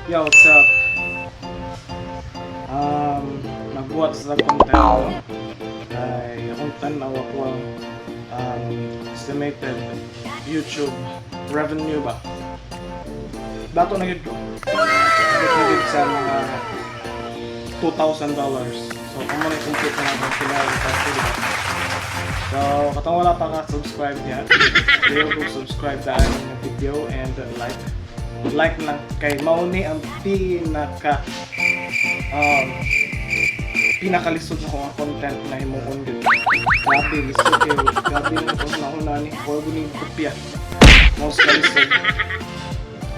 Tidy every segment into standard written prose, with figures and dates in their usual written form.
Yo, what's up? Nagbuhat sa content, no? Kay akong tanaw ako ang estimated YouTube revenue ba? Dato na gyud ko. Abot na gyud sa mga $2,000. So, kung mo na i-compute na akong kailangan sa, diba? So, katong wala pa ka subscribe niya, ayaw ko subscribe dahil ng video and like. Like lang kay mao ni ang pinakalisod na akong content na himuon gyud. Grabe, lisod kayo. Grabe na kung nauna ni. Huwag ko ning kopya. Most kalisod.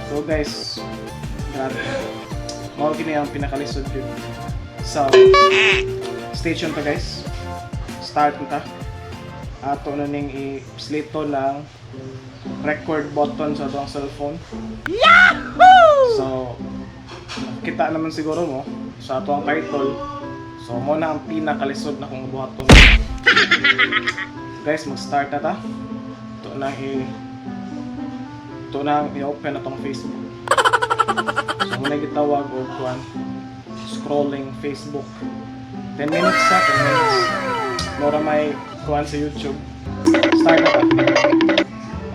So guys, grabe. Mao kini ang pinakalisod gyud. So, stay tuned ta, guys. Start na ta. Ato na ning i-slito ng record button sa atong cellphone. Yahoo! So, kita naman siguro mo sa ato ang title. So, mo na ang pinakalisod na kong buhaton. Guys, mag-start na ta. Ito na ang i-open atong Facebook. So, mo na gitawag og kuan, scrolling Facebook. 10 minutes sa 10 minutes. Mura may kuan sa YouTube. Start na ta.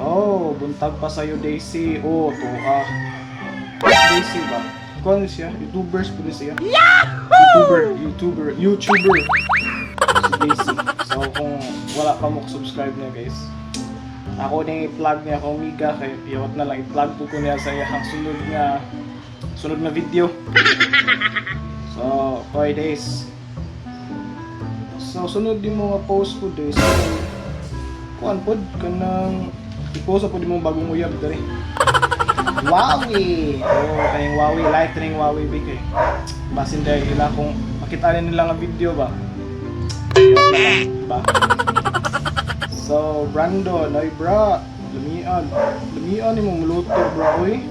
Oh, buntag pa sa'yo, Daisy. Oh, to ah. Daisy ba? Kuan siya, YouTubers po ni siya. Yahoo! YouTuber, YouTuber, YouTuber. Si Daisy. So kung wala pa mo subscribe niya, guys. Ako ni i-plug niya akong Miga kay iyawat na lang i-plug po ko niya sa iyang sunod nga video. So, okay days. So sunod din mo nga post po, days. Kuan pod kanang i-post po di mo bagong uyab diri. Wowie! Oh, kaning Wowie, like kaning Wowie big kay. Basin dahil ila kung makita ni nila nga video ba. Iyawat na lang, ba? So, Brandon, ay bra, lamian. Lamian ni mo muluto, bra, oy.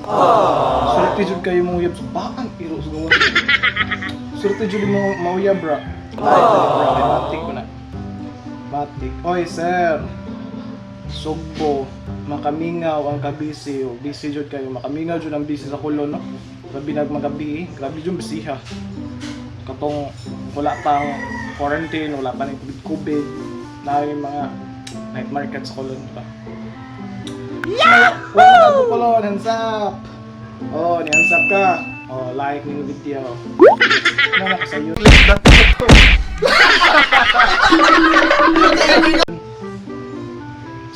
Swerte jud kayo mong uyab sa baan, iro sa gawa. Swerte jud mo mauyab, bra. Ay, dali, bra, kay matik ko na. Matik. Oy, sir. Sugbo, makamingaw ang kabisi. O, busy jud kayo. Makamingaw jud ang busy sa Colon, no? Grabe nagmagabi, eh. Grabe jud bisiha. Katong wala pang quarantine, wala pa ning COVID-COVID. Na yung mga night market sa Colon, di ba? Yahoo! Wala ka Colon, hands up! Oh, ni hands up ka. Oh, like ning video. Ano na ka sa YouTube?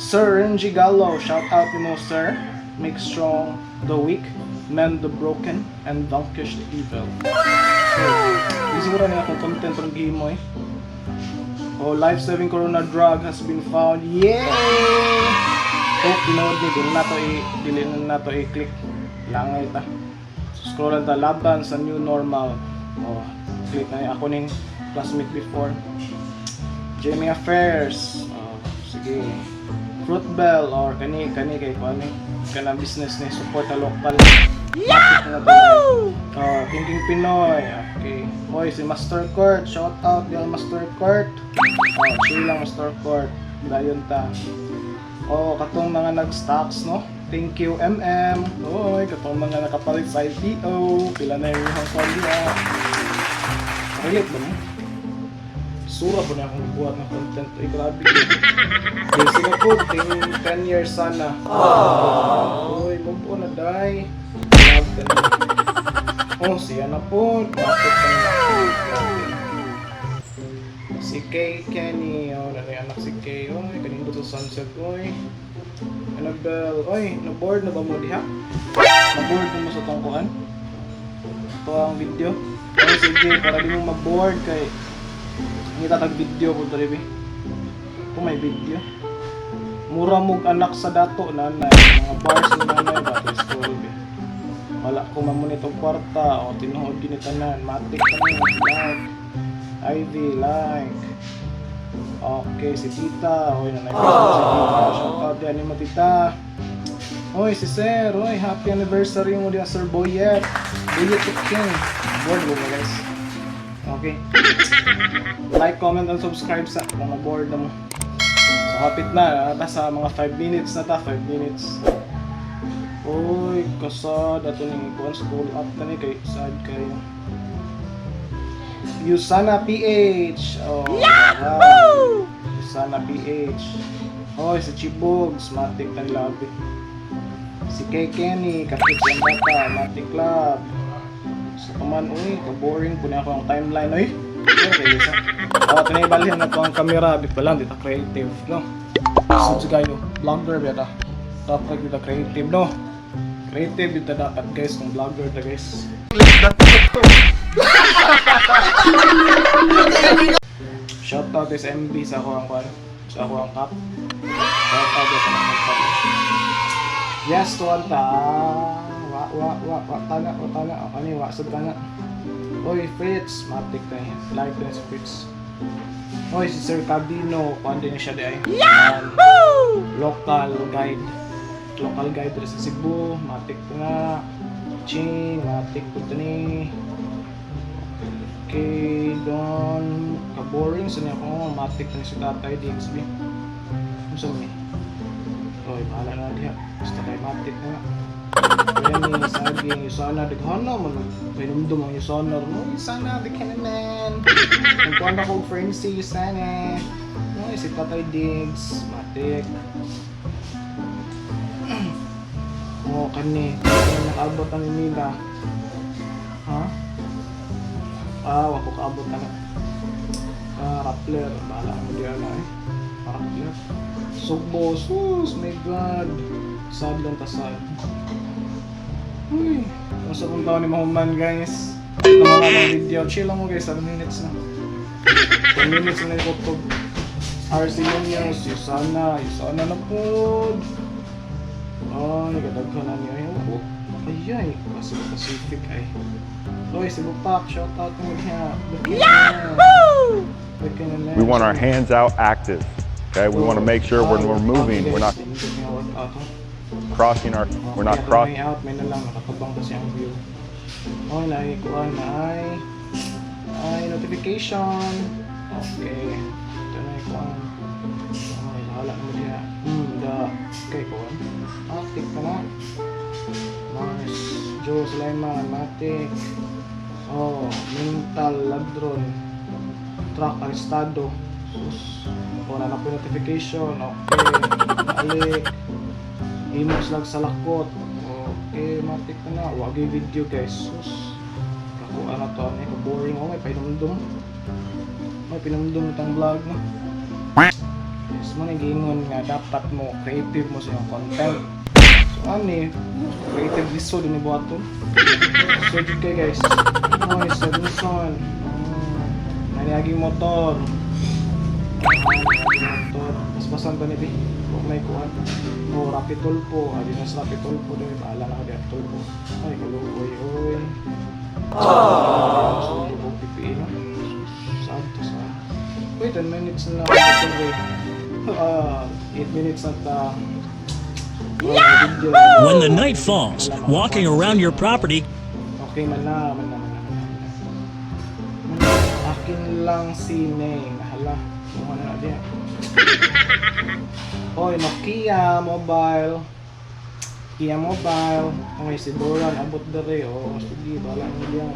Sir Renji Gallo, shout out nimo, sir. Make strong the weak, mend the broken, and vanquish the evil. Di siguro na akong content ng game mo eh. Oh, life-saving corona drug has been found. Yay! Hope tinuod ni dili na nato i-click. Langay ta. So, scroll lang ta laban sa new normal. Oh, click na ako ning classmate before. Jamie Affairs. Oh, sige. Fruit Bell or kani kay kuan ni kana business ni support a local. Yahoo! Oh, Thinking Pinoy. Okay. Hoy, si Master Kurt. Shout out diyan, Master Kurt. Oh, chill lang, Master Kurt. Dayon ta. Oh, katong mga nag-stocks, no? Thank you, MM. Oy, katong mga nakapalit sa IPO. Pila na yung Hong Kong niya. Relate ba mo? Sura po na akong buhat ng content. Ay, grabe. Basic ako, 10 years sana. Uy, move on na, day. Love ka na. Oh, siya na po. Bakit ka na? Grabe. Si Kay Kenny. Oh, ano yung anak si Kay. Oy, kanindot sa sunset. Oy. Annabelle. Oy, na-bored na ba mo diha? Na-bored na mo sa tungkuan? Ito ang video. Oy, sige, para di mo ma-bored kay ngita tag video ko diri. Kung may video. Mura mog anak sa dato nanay, mga bars ni nanay ba to story be. Wala ko mamunit og kwarta o tinuod gini tanan, matik kami like. Ivy like. Okay, si tita. Oy, nanay ko si tita. Shout out yan mo, tita. Oy, si sir. Oy, happy anniversary mo diya, Sir Boyet. Boyet the King. Bored mo ba, guys? Okay. Like, comment, and subscribe sa mga bored na mo. So, hapit na. Nasa mga 5 minutes na ta. 5 minutes. Oy, kasad ato ning kuan, scroll up kani kay sad kayo. Usana PH. Oh, yahoo! Usana PH. Oy, si Chibogs, matik tang labi. Si Kay Kenny, kapit ang bata, Matic Club. Sa kaman, uy, ka-boring po na ako ang timeline, uy. Okay, isa. Oh, tinibalhin na to ang camera, bit pa lang, dito creative, no? So, kayo, vlogger ba ta? Dapat dito creative, no? Creative dito dapat, guys, kung vlogger ta, guys. Shout out sa MB sa ako ang kwan, sa ako ang cup. Shout out sa mga cup. Yes, tuwan ta. Wa wa wa wa tana, wa tana. O kani wa sud tana. Oy, Fritz, matik tayo. Like na si Fritz. Oy, si Sir Cabino, kuan din siya di ay. Yahoo! Local guide. Local guide diri sa Cebu, matik na. Ching, matik po to ni. Okay, Don, ka-boring sa niya ko, matik na si Tatay DXB. Ano sa ni? Oy, bahala na diha. Basta kay matik na. Lenny, saging, Usana, daghana man. Pahinumdum ang Usana. No, Usana, daghan man. Nagkuhan ako og frenzy, Usana. No, si Tatay Diggs, matik. Oh, kani. Nakaabot ang nila. Ha? Ah, wako kaabot na. Ah, Rappler. Bahala mo diyan na eh. Rappler. Sugbo. Sus, my God. Sad lang ta sad. Uy, nasa kong taon ni Mahuman, guys. Ito mga akong video. Chill lang mo, guys, 7 minutes na. 10 minutes na yung RC Munoz, Yusana, Yusana na po. Ay, kadaghan na niya. Ay, oh. Ay, ay, Cebu Pacific ay. Oy, Cebu Pac, shout out mo niya. Yahoo! We want our hands out active. Okay, we want to make sure when we're moving, we're not crossing our, we're not crossing. May out, may na lang, nakakabang kasi ang view. Oh, nakikuha na ay ay notification. Okay. Ito na ikuha. Ay, bahala mo diha. Da. Okay, kuha. Matik ka na. Mars. Joe Sulaiman, Matic. Oh, Mental Ladron. Truck Arestado. Sus. Wala na po notification. Okay. Alik. Imos lang sa lakot. Okay, matik na na. Wagi video, guys. Sus. Kakuha na to. Ano, boring ako. May pahinumdum. May pinumdum itong vlog, no? Yes, mo nagingon nga dapat mo creative mo sa iyong content. So ani, creative lisod ni buhaton. So jud kay guys. Oy, sa Luzon. Oh, naniaging motor. Ah, naniaging motor. Paspasan ba ni Bi? Huwag may kuhan. Oh, Rapi Tulfo. Adi na sa Rapi Tulfo. Di, bahala na ka di Tulfo. Ay, kaluoy, oy. Aww. So, PPE, no? Sad to sad. Wait, 10 minutes na lang ako ito. Ah, 8 minutes na ta. Yahoo! When the night falls, walking around your property Okay, man na, man na, man na, man na. Man na. Akin lang si Neng. Hala, kung ano na diya. Hoy, Nokia Mobile. Kia Mobile. Okay, si Doran, abot dere. Oh, sige, bahala mo diya.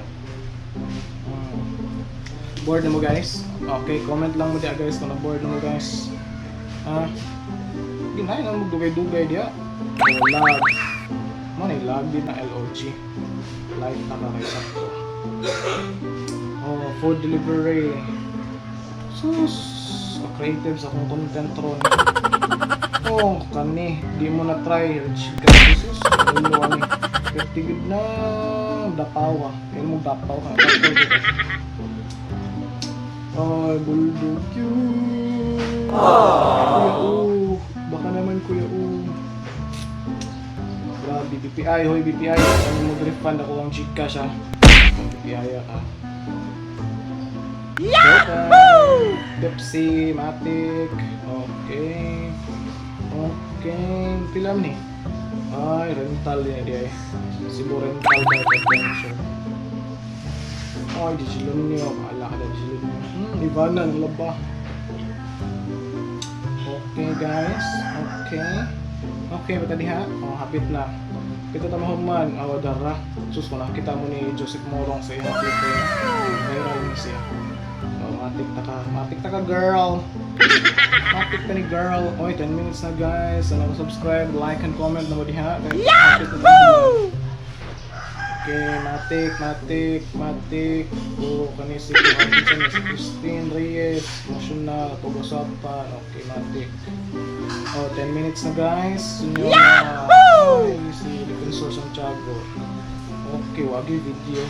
Bored na mo, guys? Okay, comment lang mo diya, guys, kung na-bored na mo, guys. Ha? Ginahin na mo dugay-dugay diya. Oh, lag. Mo ni lag din na LOG. Light na ka kay sakto. Oh, food delivery. Sus, creative sa akong content ron. Oh, kani, di mo na try. Rich ka. Sus, ulo ani. Tigid na dapaw ah. Kaya mo dapaw ka. Dapaw ka. Ay, bulldog cute. Kuya U. Baka naman, Kuya U. Grabe, BPI. Hoy, BPI. Ano mo refund ako ang Gcash ah. Kung BPI ka. Yahoo! Pepsi, Matic. Okay. Okay. Pila ni? Ay, rental yan di ay. Cebu Rental Bike Adventure. Ay, di sila niyo. Bahala ka na, di sila niyo. Ivana, nalaba. Okay, guys. Okay. Okay, bata diha. Oh, hapit na. Kita ta mahuman, awa dara. Sus, kung nakita mo ni Joseph Morong sa iyang Twitter, viral ni siya. So, matik ta ka. Matik ta ka, girl! Matik ta ni girl. Oy, 10 minutes na, guys. Ano, subscribe, like, and comment na mo diha. Yahoo! Okay, matik, matik, matik. Oh, kani si Christine Reyes, emotional, pag-usapan. Okay, matik. Oh, 10 minutes na, guys. Yahoo! Ay, si Defensor Santiago. Okay, wagi video.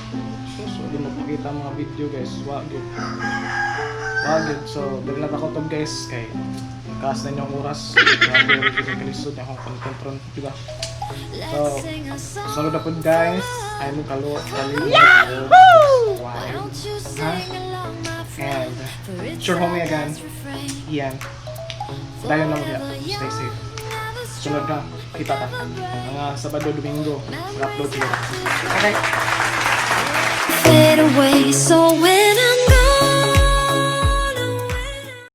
So, di magpakita ang mga video, guys. Wagi. Wagi. So, dali na ako to, guys, kay kaas na inyong oras. Grabe, rin kalisod na akong content ron, di ba? So, sunod na po, guys. Ay mo kalo, kalimot. Yahoo! Ha? And, sure homie again. Iyan. Dayon lang mo. Stay safe. Sunod na, kita ta. Mga Sabado, Domingo, mag-upload siguro. Okay. Fade away.